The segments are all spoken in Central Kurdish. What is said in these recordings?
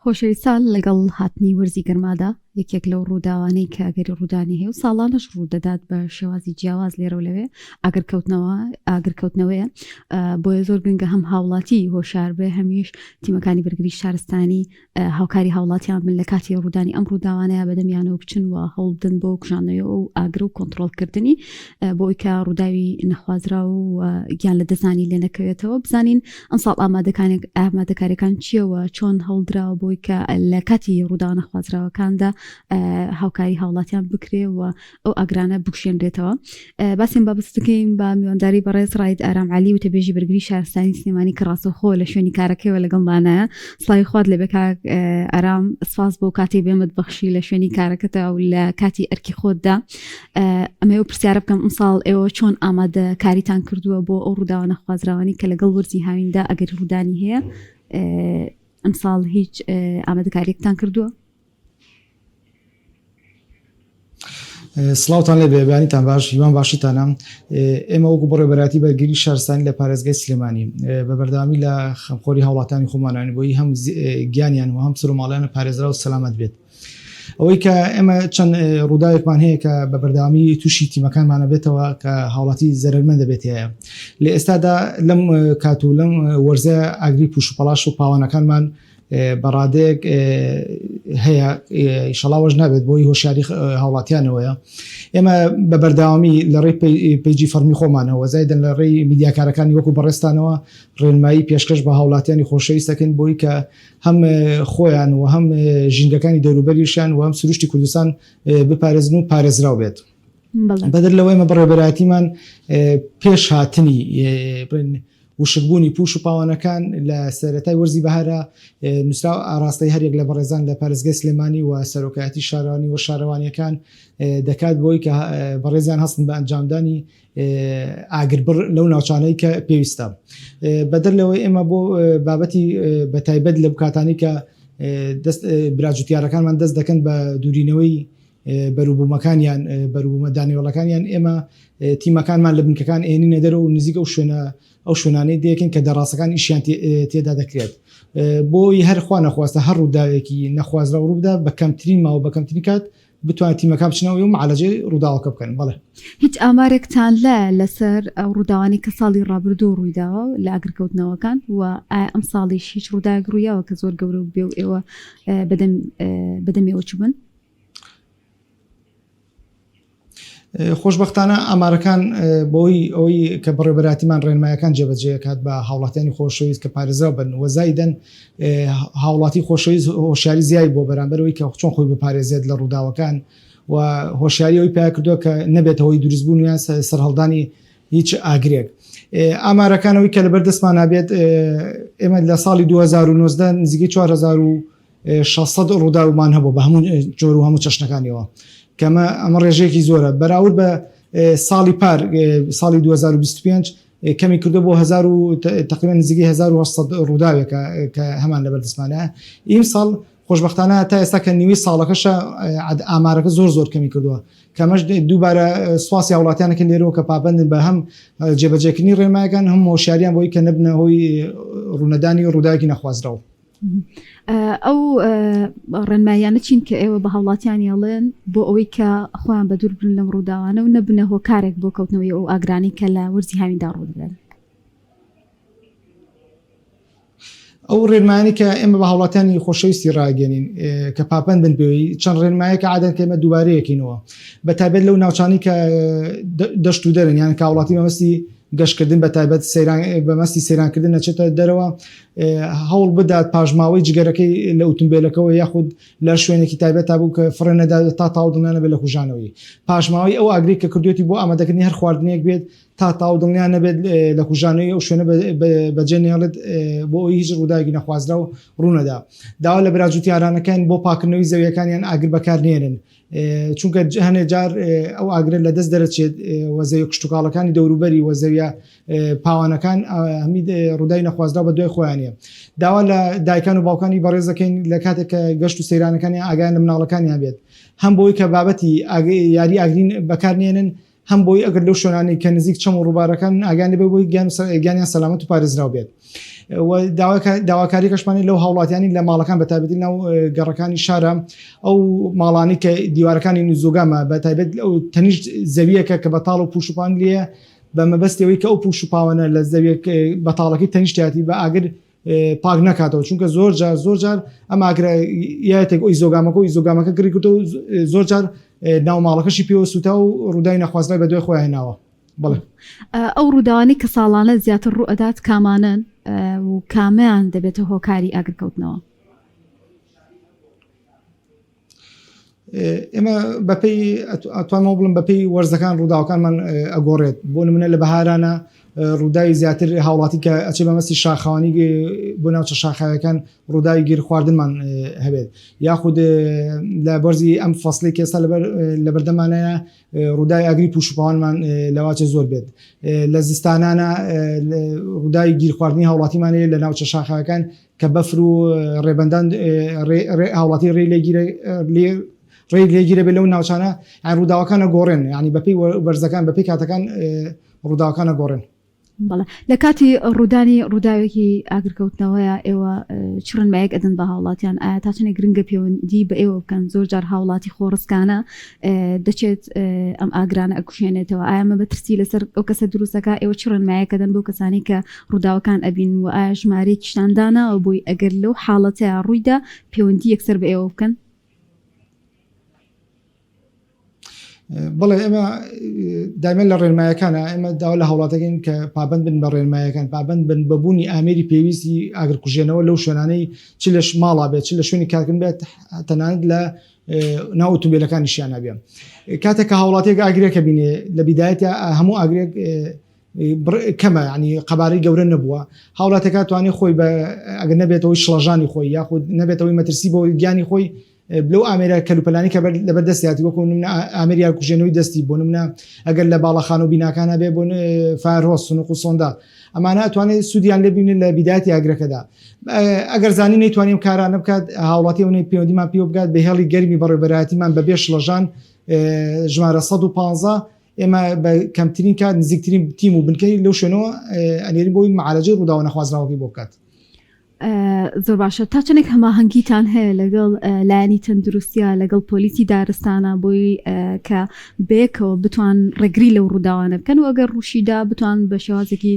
خۆشەویستان لەگەڵ هاتنی وەرزی گەرمادا یەکێک لەو ڕووداوانەی کە ئەگەری ڕوودانی هەیە و ساڵانەش ڕوودەدات بە شێوازی جیاواز لێرە و لەوێ ئاگرکەوتنەوە ئاگرکەوتنەوەیە بۆیە زۆر گرنگە هەم هاوڵاتی هۆشار بێ هەمیش تیمەکانی بەرگری شارستانی هاوکاری هاوڵاتیان بن لە کاتی ڕوودانی ئەم ڕووداوانەیە بەدەمیانەوە بچن و هەوڵبدەن بۆ کوژاندنەوەی ئەو ئاگر و کۆنتترۆلکردنی بۆی کە ڕووداوی نەخوازراو و گیان لە دەستدانی لێ نەکەوێتەوە بزانین ئەمساڵ ئامادەکانێک ئامادەکاریەکان چیەوە چۆن هەوڵدراوە بۆی کە لە کاتی ڕووداوە نەخوازراوەکاندا هاوکاری هاوڵاتیان بکرێ و ئەو ئاگرانە بکشێنرێتەوە باسیم بابەت دەکەین بە میوانداری بەڕێز ڕاید ئارام علی وتەبێژی بەرگری شارستانی سلێمانی کە ڕاستەوخۆ لە شوێنی کارەکەیەوە لەگەڵمانە سڵاوی خوات لێبێ کاک ئارام سپاس بۆ کاتی بێمت بەخشی لە شوێنی کارەکەتە و لە کاتی ئەرکی خۆتدا ئەمەوێ پرسیارە بکەم ئەمساڵ ئێوە چۆن ئامادە کاریتان کردووە بۆ ئەو ڕووداوە نەخوازراوانی کە لەگەڵ وەرزی هاویندا ئەگەر ڕوودانی هەیە ئەمساڵ هیچ ئامادەکاریەکتان کردووە؟ سڵاوتان لێ بێبیانیتان باش هیوان باشیتانە ئێمە وەکو بەڕێوەبەرایەتی بەرگری شارستانی لە پارێزگای سلێمانی بە بەردەوامی لە خەمخۆری هاوڵاتانی خۆمانانی بۆی هەم گیانیان و هەم سەر و ماڵیان پارێزرا و سەلامەت بێت. ئەوەی کە ئێمە چەند ڕووداوێکمان هەیە کە بە بەردەوامی تووشی تیمەکانمانە بێتەوە کە هاوڵاتی زەرەرمەند دەبێت هەیە لە ئێستادا لەم کات و لەم وەرزە ئاگری پوش و پەڵاش و پاوانەکانمان بەڕادەیەک هەیە ئیشەڵا وەش نابێت بۆی هۆشیاری هاوڵاتیانەوەیە ئێمە بە بەردەوامی لە ڕێی پەیجی فەرمی خۆمانەوە زایدن لە ڕێی میدیاکارەکانی وەکو بەڕێزتانەوە ڕێنمایی پێشکەش بە هاوڵاتیانی خۆشەویست دەکەین بۆی کە هەم خۆیان و هەم ژینگەکانی دەوروبەریشیان و هەم سروشتی کوردستان بپارێزن و پارێزراو بێت. بەدەر لەوە ئێمە بەڕێوەبەرایەتیمان پێش هاتنی وشکبوونی پوش و پاوانەکان لە سەرەتای وەرزی بەهارە نووسراو ئاراستەی هەریەک لە بەڕێزان لە پارێزگای سلێمانی و سەرۆکایەتی شارەوانی و شارەوانیەکان دەکات بۆی کە بەڕێزیان هەستن بە ئەنجامدانی ئاگربڕ لەو ناوچانەی کە پێویستە. بەدەر لەوەی ئێمە بۆ بابەتی بەتایبەت لە بکاتانی کە دەست براجوتیارەکانمان دەست دەکەن بە دوورینەوەی بەروبوومەکانیان بەروبوومە دانەوێڵەکانیان ئێمە تیمەکانمان لە بنکەکان ئێنینە دەرەوە و نزیک ئەو شوێنە ئەو شوێنانەی دەکەین کە دەڕاستەکان ئیشیان تێدا دەکرێت بۆی هەر خوا نەخواستە هەر ڕووداوێکی نەخوازراو ڕووبدا بە کەمترین ماوە بە کەمترین کات بتوانێت تیمەکان بچنەوە و معالەجەی ڕووداوەکە بکەن بەڵێ. هیچ ئامارێکتان لایە لەسەر ئەو ڕووداوانەی کە ساڵی ڕابردوو ڕوویداوە لە ئاگرکەوتنەوەکان و ئایا ئەم ساڵیش هیچ ڕووداوێک ڕوویاوە کە زۆر گەورە بێ و ئێوە بەدەم بەدەمێوە چووبن؟ خۆشبەختانە ئامارەکان بۆی ئەوەی کە بەڕێوەبەرایەتیمان ڕێنمایەکان جێبەجێکات بە هاوڵاتیانی خۆشەویست کە پارێزراو بن و زایدەن هاوڵاتی خۆشەویست هۆشیاری زیای بۆ بەرامبەرەوەی کە چۆن خۆی بپارێزێت لە ڕووداوەکان و هۆشیاری ئەوی پیا کردووە کە نەبێتە هۆی دروستبوون یان سەرهەڵدانی هیچ ئاگرێک. ئامارەکان ئەوەی کە لەبەر دەستمان نابێت ئێمە لە ساڵی 2019 نزیکەی 4600 ڕووداومان هەبوو بە هەموو جۆر و هەموو چەشنەکانیەوە کەمە ئەمە ڕێژەیەکی زۆرە بەراورد بە ساڵی پار ساڵی 2025 کەمی کردو بۆ 1000 و تقریبا نزیکەی 1800 ڕووداوێکە کە هەمان لەبەر دەستمانە ئیمساڵ خۆشبەختانە تا ئێستا کە نیوەی ساڵەکەشە ئامارەکە زۆر زۆر کەمی کردووە کەمەش دووبارە سوپاسی هاوڵاتیانەکەن لێرەوە کە پابەندن بە هەم جێبەجێکردنی ڕێنمایەکان هەم هۆشیاریان بۆی کە نەبنە هۆی ڕوونەدانی ڕووداوێکی نەخوازراو. ئەو ڕێنماییانە چین کە ئێوە بە هاوڵاتیانی ئەڵێن بۆ ئەوەی کە خۆیان بە دوور بن لەم ڕووداوانە و نەبنە هۆکارێک بۆ کەوتنەوەی ئەو ئاگرانەی کە لە وەرزی هاویندا ڕوودەدەن؟ ئەو ڕێنمایانەی کە ئێمە بە هاوڵاتیانی خۆشەویستی ڕاگەێنین کە پاپەند بن پێوی چەند ڕێنمایەکە عادەن کە ئێمە دووبارەیەکینەوە بە تایبەت لەو ناوچانی کە دەشت و دەرن یان کاوڵاتی مەبەستی گەشتکردن بە تایبەت سەیران بەمەستی سەیرانکردن نەچێتە دەرەوە هەوڵ بدات پاشماوەی جگەرەکەی لە ئوتومبیلەکەەوە یاخود لە شوێنێکی تایبەت تا بوو کە فڕێ نەدا تا تاو دڵنیا نەبێت لە کوژانەوەی پاشماوەی ئەو ئاگری کە کردوێتی بۆ ئامادەکردنی هەر خواردنێک بێت تا تاو دڵنیا نەبێت لە کوژانەوەی ئەو شوێنە بەجێ نێڵێت بۆ ئەوەی هیچ ڕووداوێکی نەخوازراو ڕوونەدا داوا لە برا جوتیارانەکەن بۆ پاکردنەوەی زەویەکانیان ئاگر بەکار نێنن چونکە هەنێ جار ئەو ئاگرە لە دەست دەرەچێت و زەویە کشتوکاڵەکانی دەوروبەری و زەویە پاوانەکان هەمی ڕووداوی نەخوازراو بە دوای خۆیانە داوا لە دایکان و باوکانی بەڕێز دەکەین لە کاتێک کە گەشت و سەیرانەکانی ئاگایان لە مناڵەکانیان بێت هەم بۆی کە بابەتی یاری ئاگرین بەکارنێنن هەم بۆی ئەگەر لەو شوێنانەی کە نزیک چەم و ڕووبارەکانن ئاگایان لێ بێت بۆی گیانیان سەلامەت و پارێزراو بێت. و داواکاریەکەشمانی لەو هاوڵاتیانی لە ماڵەکان بە تایبەتی ناو گەڕەکانی شارە ئەو ماڵانی کە دیوارەکانی نزۆگامە بە تایبەت ئەو تەنیشت زەویەکە کە بەتاڵ و پوشوپان لێە بە مەبەستەوەی کە ئەو پوش و پاوەنە لە زەویەک بەتاڵەکەی تەنیشتیاتی بە ئاگر پاک نەکاتەوە چونکە زۆر جار زۆر جار ئەم ئاگرە یاتێک ئەوی زۆگامەکە و ئیزۆگامەکە گڕی کردو زۆر جار ناو ماڵەکەشی پێوە سوتا و ڕووداوی نەخوازرای بە دوای خۆیان هێناوە بەڵێ. ئەو ڕووداوانەی کە ساڵانە زیاتر ڕوو ئەدات کامانەن و کامیان دەبێتە هۆکاری ئاگرکەوتنەوە؟ ئێمە بەپێی ئەتوانمەوە بڵم بەپێی وەرزەکان ڕووداوەکانمان ئەگۆڕێت بۆ نمونە لە بەهارانە ڕووداوی زیاتر هاوڵاتی کە ئەچێ بەمەستی شاخەوانی بۆ ناوچە شاخاوەکان ڕووداوی گیر خواردنمان هەبێت یاخود لە بەرزی ئەم فەصلی کێستا لەبەر لەبەردەمانەیە ڕووداوی ئاگری پوشوپاوانمان لەواچێ زۆر بێت لە زستانانە ڕووداوی گیرخواردنی هاوڵاتیمان هەیە لە ناوچە شاخاوەکان کە بەفر و ڕێبەندان هاوڵاتی ڕێی لێگیرە ڕێی لێگیرە بێت لەو ناوچانە یان ڕووداوەکانە گۆڕێن ینی بەپی وەرزەکان بەپی کاتەکان ڕووداوەکانە گۆڕێن. بەڵێ لە کاتی ڕوودانی ڕووداوێکی ئاگرکەوتنەوەیە ئێوە چ ڕێنمایەک ئەدەن بە هاوڵاتیان ئایا تا چەندێک گرنگە پەیوەندی بە ئێوە بکەن زۆر جار هاوڵاتی خۆڕسکانە دەچێت ئەم ئاگرانە ئەکوشێنێتەوە ئایا مە بەترسی لەسەر ئەو کەسە دروستەکە ئێوە چ ڕێنمایەک ئەدەن بۆ کەسانی کە ڕووداوەکان ئەبین و ئایا ژمارەیەکیشتان داناوە بۆی ئەگەر لەو حاڵەتەیا ڕوویدا پەیوەندی یەکسەر بە ئێوە بکەن؟ بەڵێ ئێمە دایمە لە ڕێنمایەکانە ئێمە داوا لە هاوڵاتەکەین کە پابند بن بە ڕێنمایەکان پابند بن بە بوونی ئامێری پێویستی ئاگرکوژێنەوە لەو شوێنانەی چ لە ماڵا بێت چ لە شوێنی کارکردن بێت تەنانەت لە ناو ئۆتۆمبیلەکانیشیان بێ کاتێک کە هاوڵاتێک ئاگرێکە بینێ لە بیدایەتە هەموو ئاگرێک کەمە ینی قەبارەی گەورە نەبووە هاوڵاتەکە توانێت خۆی بە ئەگەر نەبێتەوەی شڵەژانی خۆی یاخود نەبێتەوەی مەترسی بۆ گیانی خۆی لەو ئامێرە کەلوپەلانی کە لەبەر دەستیاتی وەکو نمونە ئامێری ئاگرکوژێنەوەی دەستی بۆ نمونە ئەگەر لە باڵەخانە و بیناکانە بێ بۆ fire hose سنوق و سۆندا ئەمانە ئەتوانێت سوودیان لێ بینن لە بیدایەتی ئاگرەکەدا ئەگەر زانی نەیتوانیم کارانە بکات هاوڵاتی ئەوەی پەیوەندیمان پێوە بگات بە هێڵی گەرمی بەڕێوەبەرایەتیمان بە بێ شڵەژان ژمارە 115 ئێمە بە کەمترین کات نزیکترین تیم و بنکەی لەو شوێنەوە ئەنێرین بۆی معالەجەی ڕووداوە نەخوازراوەکەی بۆ بکات. زۆر باشە تا چەندێک هەماهەنگیتان هەیە لەگەڵ لایەنی تەندروستیا لەگەڵ پۆلیسی دارستانە بۆی کە بەیەکەوە بتوان ڕێگری لەو ڕووداوانە بکەن و ئەگەر ڕووشیدا بتوان بە شێوازێکی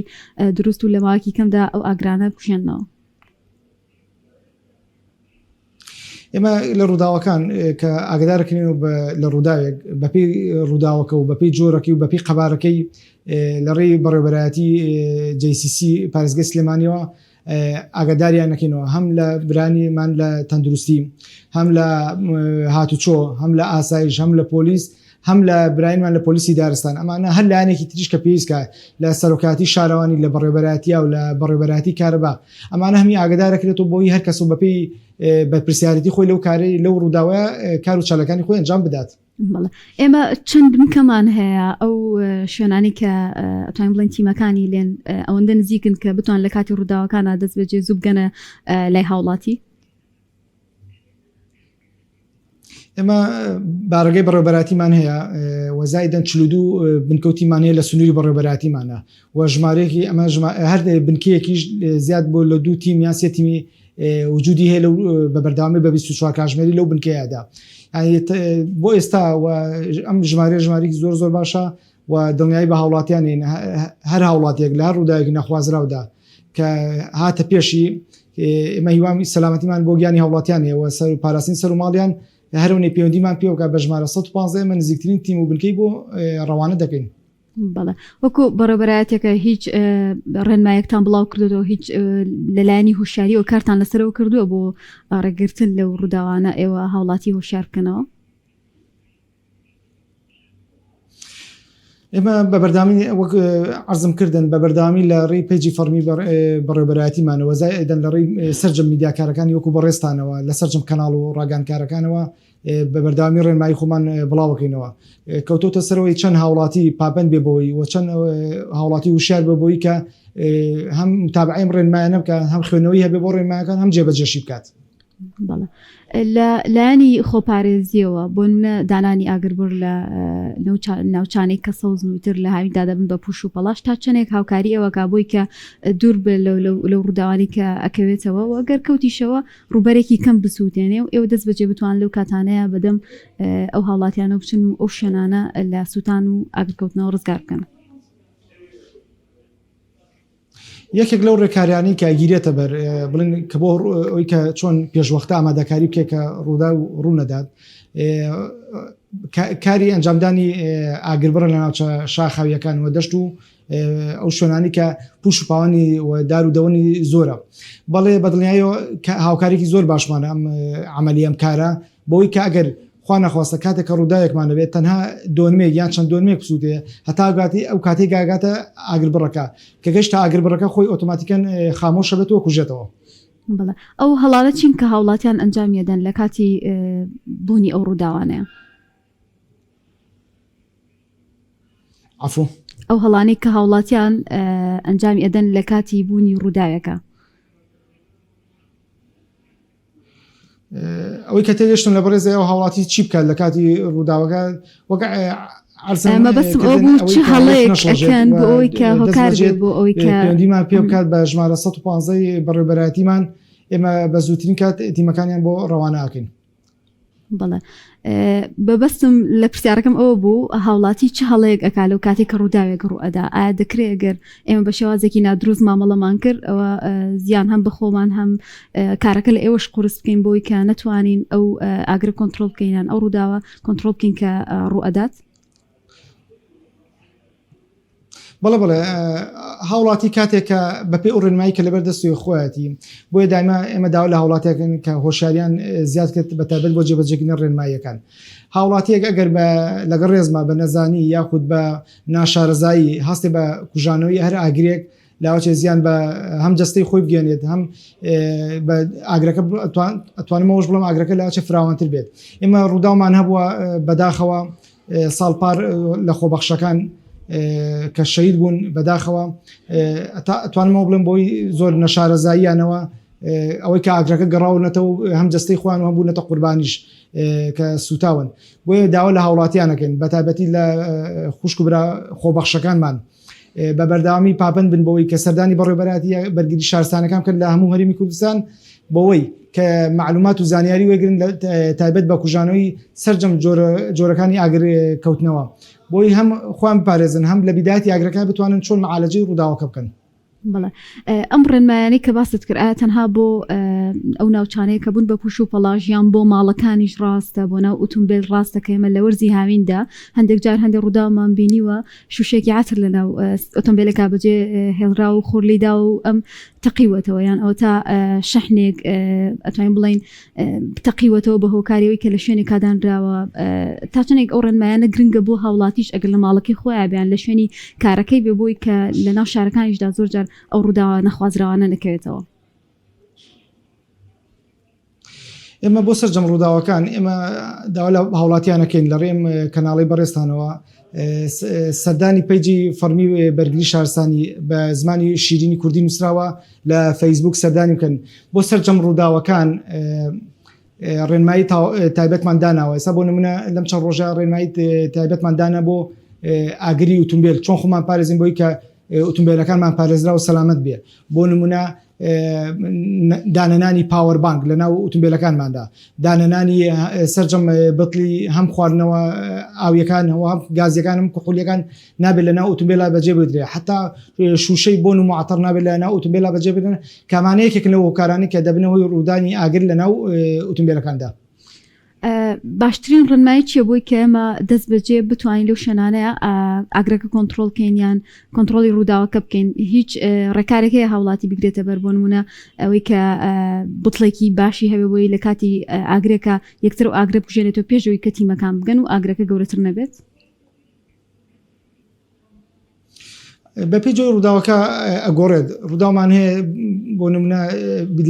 دروست و لە ماوەیەکی کەمدا ئەو ئاگرانە بکوژێنەوە؟ ئێمە لە ڕووداوەکان کە ئاگدارەکەین لە ڕووداوێک بەپی ڕووداوەکە و بەپی جۆرەکەی و بەپی قەبارەکەی لە ڕێی بەڕێوەبەرایەتی JCC پارێزگای سلێمانیەوە ئاگاداریان نەکەینەوە هەم لە برانیمان لە تەندروستی هەم لە هاتوچۆ هەم لە ئاسایش هەم لە پۆلیس هەم لە براینمان لە پۆلیسی دارستان ئەمانە هەر لایەنێکی تریش کە پێویستکە لە سەرۆکاتی شارەوانی لە بەڕێوەبەرایەتیا و لە بەڕێوەبەرایەتی کارەبا ئەمانە هەمی ئاگدارەکرێتەوە بۆی هەر کەس و بەپێی بەرپرسیارێتی خۆی لەو کارەی لەو ڕووداوە کار و چالاکانی خۆی ئەنجام بدات. بەڵێ ئێمە چەند بنکەمان هەیە ئەو شوێنانی کە ئەتوانین بڵێن تیمەکانی لێن ئەوەندە نزیکن کە بتوان لە کاتی ڕووداوەکانە دەست بەجێ زوو بگەنە لای هاوڵاتی ئێمە بارەگەی بەڕێوبەراتیمان هەیە وەزای دەن 42 بنکەوتیمان هەیە لە سنووری بەڕێوبەراتیمانە و ژمارەیەکی ئەمە هەر بنکەیەکیش زیاد بۆ لە دوو تیم یان سێ تیمی وجودی هەیە لەو بە بەردەوامی بە 24 کاتژمێری لەو بنکەیەدا بۆ ئێستا ئەم ژمارە ژمارێکی زۆر زۆر باشە و دڵنیایی بە هاوڵاتیانین هەر هاوڵاتیەک لە هەر ڕووداوێکی نەخوازراودا کە هاتە پێشی ئێمە هیوام سەلامەتیمان بۆ گیانی هاوڵاتیان هەیە و سەر پاراستنی سەر و ماڵیان هەرونەی پەیوەندیمان پێوەکە بە ژمارە 115 ئێمە نزیکترین تیم و بنکەی بۆ ڕەوانە دەکەین. بەڵێ وەکو بەڕێوەبەرایەتەکە هیچ ڕێنمایەکتان بڵاو کردوەوە هیچ لەلایەنی هۆشیاریەوە کارتان لەسەرەوە کردووە بۆ ڕێگرتن لەو ڕووداوانە ئێوە هاوڵاتی هۆشیار بکەنەوە؟ ئێمە بە بەردامی وەک عەرزم کردن بە بەردەوامی لە ڕێی پەیجی فەڕمی بەڕێوبەرایەتیمانەوە زای ئەیدەن لە ڕێی سەرجەم میدیاکارەکانی وەکو بەڕێزتانەوە لە سەرجەم کەناڵ و ڕاگەیاندکارەکانەوە بە بەردەوامی ڕێنمایی خۆمان بڵاوەکەینەوە کەوتۆتە سەرەوەی چەند هاوڵاتی پابند بێ بۆی و چەند هاوڵاتی وشیار بە بۆی کە هەم متابعیم ڕێنمایانە بکە هەم خوێندنەوەی هەبێ بۆ ڕێنمایەکان هەم جێبەجێشی بکات. بەڵێ لە لایەنی خۆپارێزیەوە بۆ نمونە دانانی ئاگربڕ لە ناوچانەی کە سەوزن و تر لە هاویندا دەبن بە پوش و پەڵاش تا چەندێک هاوکاری ئەوەکا بۆی کە دوور بێ لەو ڕووداوانی کە ئەکەوێتەوە و گەر کەوتیشەوە ڕووبەرێکی کەم بسووتێنێ و ئێوە دەست بەجێ بتوان لەو کاتانەیە بەدەم ئەو هاوڵاتیانە بچن و ئەو شوێنانە لە سووتان و ئاگرکەوتنەوە ڕزگار بکەن. یەکێک لەو ڕێکاریانەی کە گیرێتە بەر بڵێن کە بۆ ئەوی کە چۆن پێشوەختە ئامادەکاری بکە کە ڕوودا و ڕوونەدات کاری ئەنجامدانی ئاگربڕە لە ناوچە شاخاویەکان و دەشت و ئەو شوێنانی کە پوش و پاوانی و دار و دەوەنی زۆرە بەڵێ بەدڵنیایەوە هاوکارێکی زۆر باشمانە ئەم عملی ئەم کارە بەوەی کە ئەگەر خوا نەخواستە کاتێک کە ڕووداوێکمان دەبێت تەنها دۆنمێک یان چەند دۆنمێک بسووتێ هەتا گاتی ئەو کاتێک گاگاتە ئاگربڕەکە کە گەشتە ئاگربڕەکە خۆی ئۆتۆماتیکەن خامۆشە بێت و کوژێتەوە. بەڵێ ئەو هەڵانە چین کە هاوڵاتیان ئەنجامی ئەدەن لە کاتی بوونی ئەو ڕووداوانەیە؟ عەفو. ئەو هەڵانەی کە هاوڵاتیان ئەنجامی ئەدەن لە کاتی بوونی ڕووداوێکە. ئەوەی کە تێگەشتم لە بەڕێز ئەو هاوڵاتی چی بکات لە کاتی ڕووداوەکە وەک مەبەستم ئەوە بوو چ هەڵەیەک ئەکەن بۆ ئەوەی کە هۆکار بێت بۆ ئەوەی کە پەیوەندیمان پێ بکات بە ژمارە 115 بەڕێوەبەرایەتیمان ئێمە بە زووترین کات تیمەکانیان بۆ ڕەوانە ئەکەین. بەڵێ بەبەستم لە پرسیارەکەم ئەوە بوو هاوڵاتی چ هەڵەیەک ئەکا لەو کاتێک کە ڕووداوێک ڕوو ئەدا ئایا دەکرێت ئەگەر ئێمە بە شێوازێکی نادروست مامەڵەمان کرد ئەوە زیان هەم بەخۆمان هەم کارەکە لە ئێوەش قورس بکەین بۆی کە نەتوانین ئەو ئاگرە کۆنترۆڵ بکەین یان ئەو ڕووداوە کۆنترۆڵ بکەین کە ڕوو ئەدات؟ بەڵێ بەڵێ هاوڵاتی کاتێک کە بەپێی ئەو ڕێنمایی کە لەبەر دەستی خۆیەتی بۆیە دایمە ئێمە داوا لە هاوڵاتیەکەن کە هۆشیاریان زیاد کرد بە تایبەت بۆ جێبەجێکردنی ڕێنماییەکان هاوڵاتیەک ئەگەر بە لەگەڵ ڕێزما بە نەزانی یاخود بە ناشارەزایی هەستێ بە کوژانەوەی هەر ئاگرێک لاوەچێ زیان بە هەم جەستەی خۆی بگەێنێت هەم بە ئاگرەکە ئەتوانم ئەوەش بڵێم ئاگرەکە لاوەچێ فراوانتر بێت ئێمە ڕووداومان هەبووە بەداخەوە ساڵ پار لە خۆبەخشەکان کە شەید بوون بەداخەوە ئەتوانمەوە بڵێم بۆی زۆر نەشارەزاییانەوە ئەوەی کە ئاگرەکە گەڕاونەتەوە هەم جستەی خۆیان و هەبوونەتە قوربانیش کە سوتاون بۆیە داوا لە هاوڵاتیانەکەین بە تایبەتی لە خوشک و برا خۆبەخشەکانمان بە بەردەوامی پابەند بن بەوەی کە سەردانی بەڕێوەبەرایەتی بەرگری شارستانەکان بکەن لە هەموو هەرێمی کوردستان بەوەی کە معلومات و زانیاری وەرگرن تایبەت بە کوژانەوەی سەرجەم جۆرەکانی ئاگر کەوتنەوە بۆی هەم خۆیان بپارێزن هەم لە بیدایەتی ئاگرەکە بتوانن چۆن معالەجەی ڕووداوەکە بکەن. بەڵێ ئەم ڕێنمایانەی کە باست کرد ئایا تەنها بۆ ئەو ناوچانەیە کە بوون بە پوش و پەڵاش یان بۆ ماڵەکانیش ڕاستە بۆ ناو ئوتومبێل ڕاستە کە ئێمە لە وەرزی هاویندا هەندێک جار هەندێک ڕووداومان بینیوە شوشێکی عەتر لە ناو ئۆتۆمبیلەکە بەجێ هێڵرا و خۆر لیدا و ئەم تەقیوەتەوە یان ئەوە تا شەحنێک ئەتوانین بڵین تەقیوەتەوە بە هۆکاریەوەی کە لە شوێنێکا دانراوە تا چەندێک ئەو ڕێنمایانە گرنگە بۆ هاوڵاتیش ئەگەر لە ماڵەکەی خۆیان بیان لە شوێنی کارەکەی بێ بۆی کە لە ناو شارەکانیشدا زۆر جار ئەو ڕووداوە نەخوازراوانە نەکەوێتەوە. ئێمە بۆ سەرجەم ڕووداوەکان ئێمە داوا لە هاوڵاتیانەکەین لە ڕێم کەناڵی بەڕێزتانەوە سەردانی page ی فەڕمی بەرگری شارستانی بە زمانی شیرینی کوردی نووسراوە لە فەیسبوک سەردانی بکەن بۆ سەرجەم ڕووداوەکان ڕێنمایی تایبەتمان داناوە ئێستا بۆ نمونە لەم چەند ڕۆژە ڕێنمایی تایبەتمان دانا بۆ ئاگری ئوتومبیل چۆن خۆمان پارێزین بۆی کە ئوتومبیلەکانمان پارێزرا و سەلامەت بێ بۆ نمونە دانەنانی power bank لە ناو ئوتومبیلەکانماندا دانەنانی سەرجەم بتڵی هەم خواردنەوە ئاویەکان هەم گازیەکانم کحولیەکان نابێت لە ناو ئوتومبێلا بەجێ بدرێ حتا شوشەی بۆن و معتەر نابێت لە ناو ئوتومبێلا بەجێ بدرێن کامانە یەکێکن لەو هۆکارانەی کە دەبنە هۆی ڕوودانی ئاگر لە ناو ئوتومبێلەکاندا. باشترین ڕێنمایی چیە بۆی کە ئێمە دەست بەجێ بتوانین لەو شوێنانەیە ئاگرەکە کۆنترۆڵ بکەین یان کۆنترۆڵی ڕووداوەکە بکەین هیچ ڕێکارێک هەیە هاوڵاتی بگرێتە بەر بۆ نمونە ئەوەی کە بتڵێکی باشی هەبێ بۆی لە کاتی ئاگرێکە یەکتر و ئاگرە بکوژێنێتەوە پێش ئەوەی کە تیمەکان بگەن و ئاگرەکە گەورەتر نەبێت؟ بەپێی جۆری ڕووداوەکە ئەگۆڕێت، ڕووداومان هەیە بۆ نمونە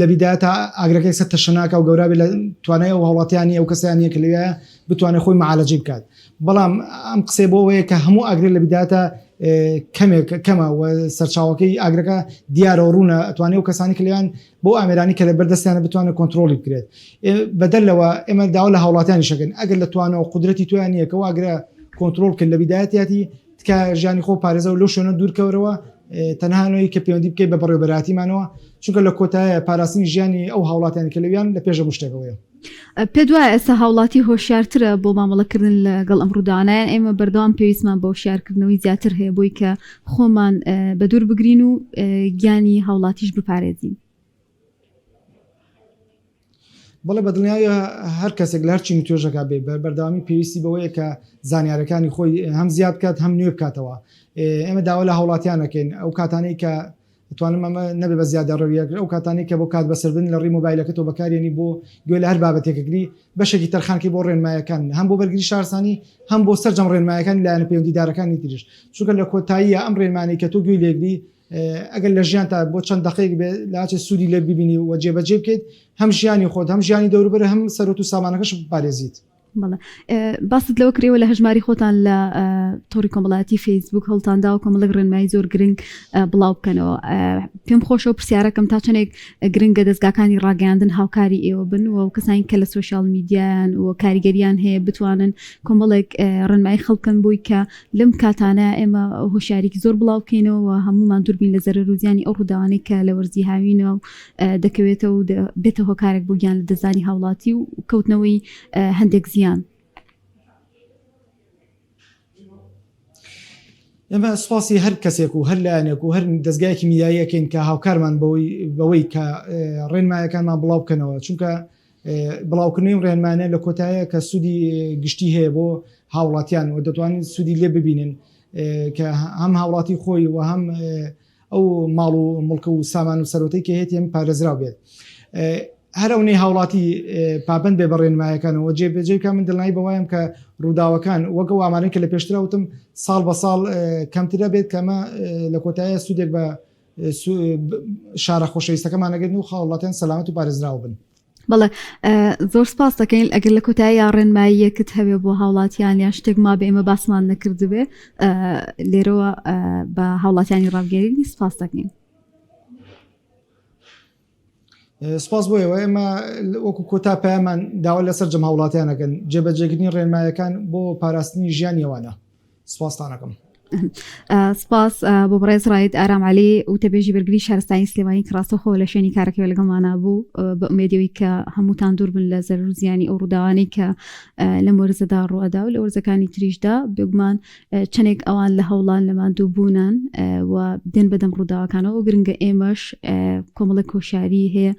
لە بیدایەتا ئاگرەکە یەکسەر تەشەناکا و گەورە بێت لە توانای ئەو هاوڵاتیان نیە ئەو کەسیان نیە کە لەوێ بتوانێت خۆی معالەجەی بکات بەڵام ئەم قسەی بۆ ئەوەیە کە هەموو ئاگرێک لە بیدایەتا کەمێک کەمە و سەرچاوەکەی ئاگرەکە دیارە و ڕوونە ئەتوانێت ئەو کەسانی کە لەوێن بەو ئامێرانی کە لە بەردەستیانە بتوانێت کۆنترۆڵی بکرێت بەدەر لەوە ئێمە داوا لە هاوڵاتیانیش ئەکەین ئەگەر لە توانا و قودرەتی تۆیان نییە کە ئەو ئاگرە کۆنترۆڵ بکەن لە بیدایەتیاتی تکایە ژیانی خۆ پارێزە و لەو شوێنە دوورکەوەرەوە تەنها نەوەی کە پەیوەندی بکەیت بە بەڕێوەبەرایەتیمانەوە چونکە لە کۆتایە پاراستنی ژیانی ئەو هاوڵاتیانی کە لەویان لە پێش هەموو شتێکەوەیە. پێت وایە ئێستا هاوڵاتی هۆشیارترە بۆ مامەڵەکردن لەگەڵ ئەم ڕووداوانە یان ئێمە بەردەوام پێویستمان بە هۆشیارکردنەوەی زیاتر هەیە بۆی کە خۆمان بەدوور بگرین و گیانی هاوڵاتیش بپارێزین؟ بەڵێ بەدڵنیایی هەر کەسێک لە هەر چین و توێژەکە بێ بە بەردەوامی پێویستی بەوەیە کە زانیارەکانی خۆی هەم زیاد بکات هەم نوێ بکاتەوە ئێمە داوا لە هاوڵاتیان ئەکەین ئەو کاتانەی کە توانم ئەمە نەبێ بە زیادە ڕەویەک ئەو کاتانەی کە بۆ کات بەسەربردن لە ڕێی مۆبایلەکەتەوە بەکارێنی بۆ گوێ لە هەر بابەتێکەگری بەشێکی تەرخانکەی بۆ ڕێنمایەکان هەم بۆ بەرگری شارستانی هەم بۆ سەرجەم ڕێنمایەکانی لایەنە پەیوەندیدارەکانی تریش چونکە لە کۆتاییە ئەم ڕێنمانەی کە تۆ گوێی لێگری ئەگەر لە ژیانتا بۆ چەند دەقەیەک بێ لاچێ سوودی لێ ببینی و جێبەجێ بکەیت هەم ژیانی خۆت هەم ژیانی دەوروبەر هەم سەرۆت و سامانەکەش بپارێزیت. بەڵێ باست لەوە کرد ئێوە لە هەژماری خۆتان لە تۆڕی کۆمەڵایەتی فەیسبوک هەوڵتان داوە کۆمەڵێک ڕێنمایی زۆر گرنگ بڵاو بکەنەوە پێم خۆشە و پرسیارەکەم تا چەندێک گرنگە دەستگاکانی ڕاگەیاندن هاوکاری ئێوە بن و کەسانی کە لە سۆشیال میدیایان و کاریگەریان هەیە بتوانن کۆمەڵێک ڕێنمایی خەڵکن بۆی کە لەم کاتانە ئێمە هۆشیاریکی زۆر بڵاو بکەینەوە و هەموومان دووربین لە زەرەر و زیانی ئەو ڕووداوانەی کە لە وەرزی هاوینەوە دەکەوێتەوە و بێتە هۆکارێک بۆ گیان لەدەستدانی هاوڵاتی و کەوتنەوەی هەندێک زیان. ئێمە سوپاسی هەر کەسێک و هەر لایەنێک و هەر دەزگایەکی میدیایی ئەکەین کە هاوکارمان بەوەی بەوەی کە ڕێنمایەکانمان بڵاو بکەنەوە چونکە بڵاوکردنەوەی ئەم ڕێنمایانە لە کۆتایە کە سوودی گشتی هەیە بۆ هاوڵاتیان و دەتوانین سوودی لێ ببینن کە هەم هاوڵاتی خۆی و هەم ئەو ماڵ و مڵک و سامان و سەرۆتەی کە هەیەتی هەم پارێزراو بێت هەر ئەونەی هاوڵاتی پابند بێ بە ڕێنمایەکانەوە جێ بەجێ بکە من دڵنیایی بەوایم کە ڕووداوەکان وەک ئەو ئامارەی کە لە پێشترا وتم ساڵ بە ساڵ کەمترە بێت کە ئەمە لە کۆتایە سوودێک بە شارە خۆشەویستەکەمان ئەگەن و هاوڵاتیان سەلامەت و پارێزراو بن. بەڵێ زۆر سپاس دەکەین ئەگەر لە کۆتایی یا ڕێنماییەکت هەبێ بۆ هاوڵاتیان یان شتێک مابێ ئێمە باسمان نەکردبێ لێرەوە بە هاوڵاتیانی ڕابگەێنی سپاس دەکەین. سپاس بۆ ئێوە ئێمە وەکو کۆتا پەیامان داوا لە سەرجەم هاوڵاتیان ئەکەن جێبەجێکردنی ڕێنمایەکان بۆ پاراستنی ژیانی ئەوانە سپاستان ئەکەم. سپاس بۆ بەڕێز ڕایت ئارام علی وتەبێژی بەرگری شارستانی سلێمانی کە ڕاستەوخۆ لە شوێنی کارەکەی لەگەڵمانە بوو بە ئومێدەوەی کە هەمووتان دوور بن لە زەرەر و زیانی ئەو ڕووداوانەی کە لەم وەرزەدا ڕوئەدا و لە وەرزەکانی تریشدا بێگومان چەندێک ئەوان لە هەوڵان لە ماندوو بوونان و دێن بەدەم ڕووداوەکانەوە گرنگە ئێمەش کۆمەڵێک هۆشیاری هەیە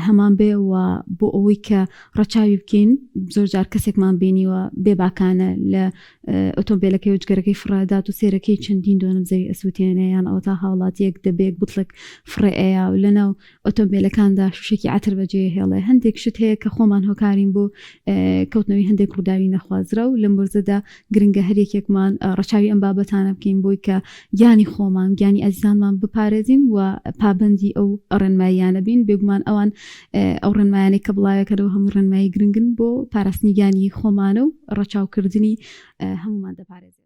هەمان بێ و بۆ ئەوەی کە ڕەچاوی بکەین زۆر جار کەسێکمان بینیوە بێباکانە لە ئۆتۆمبیلەکەی و جگەرەکەی فڕادات و سێرەکەی چەندین دۆنم زەوی ئەسووتێنێ یان ئەوەتا هاوڵاتیەک دەبێک بتڵێک فڕێ ئەیا و لەناو ئۆتۆمبیلەکاندا شوشێکی عەتر بەجێ هێڵێ هەندێک شت هەیە کە خۆمان هۆکارین بۆ کەوتنەوەی هەندێک ڕووداوی نەخوازراو لەم وەرزەدا گرنگە هەر یەکێکمان ڕەچاوی ئەم بابەتانە بکەین بۆی کە گیانی خۆمان گیانی ئازیزانمان بپارێزین و پابەندی ئەو ڕێنماییانە بین بێگومان ئەوان ئەو ڕێنمایانەی کە بڵاوێکەرەوە هەموو ڕێنمایی گرنگن بۆ پاراستنی گیانی خۆمانە و ڕەچاوکردنی هەمومان دەپارێزن.